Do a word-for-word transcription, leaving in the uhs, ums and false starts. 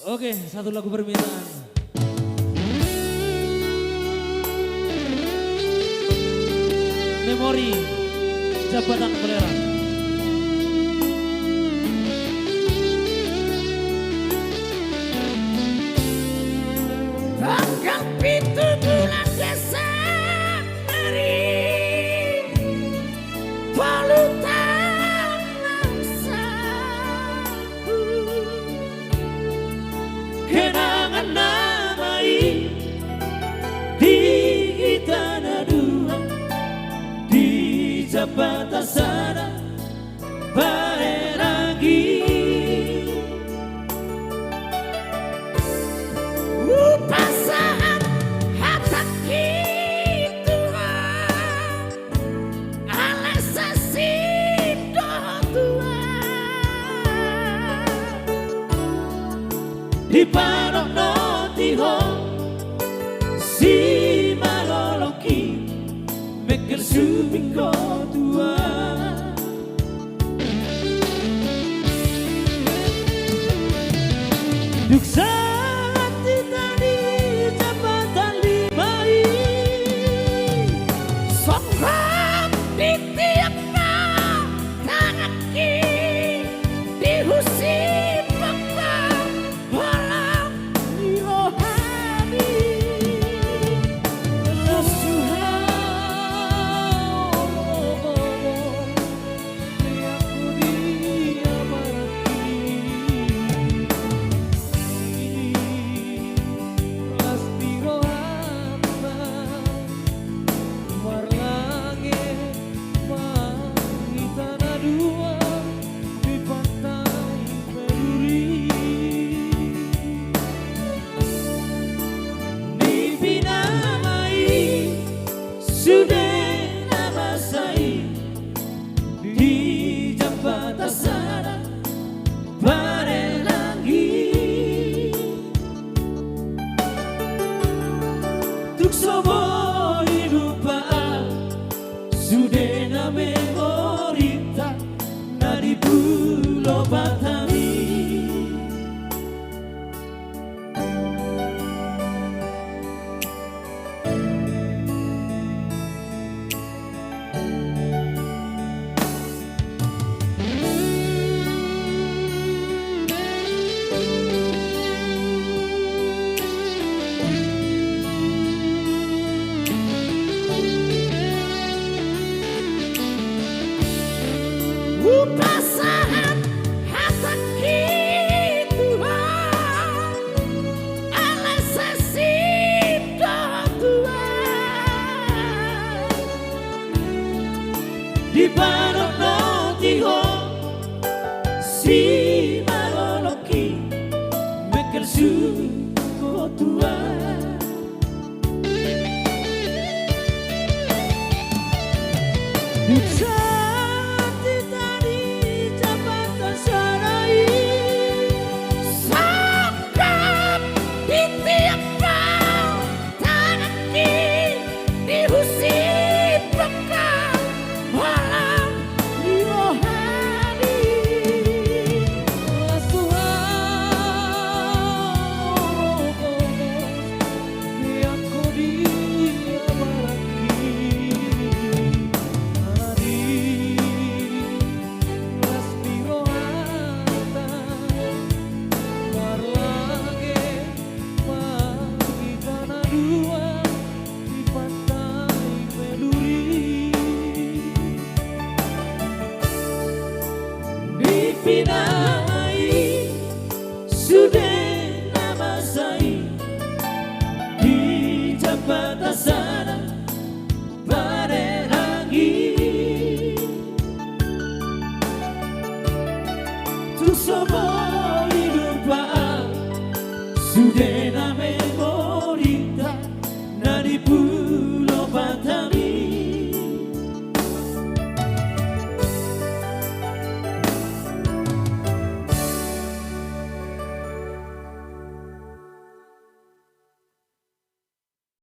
Oke, satu lagu permintaan. Memori Jambatan Belerang. Tanggal pitu bulan Desember i, tolu taon na saut, kenangan nama i di hita na dua, di jambatan sada Belerang i. Hupasahat hatangki tu ho, ale sasintonghu, dipanotnoti ho simalolongki, mengkel sumbing ho tu ahu. Dung sahat hita di jambatan lima i, songgop di tiap na tanganki, dihusi pangkam holang ni rohami. Las tu ho, sude na masa i di jambatan sada Belerang i. Tung so boi lupa au, sude na memorinta na di Pulo Batam i. Hupasahat hatangki tu ho, ale sasintonghu, dipanotnoti ho si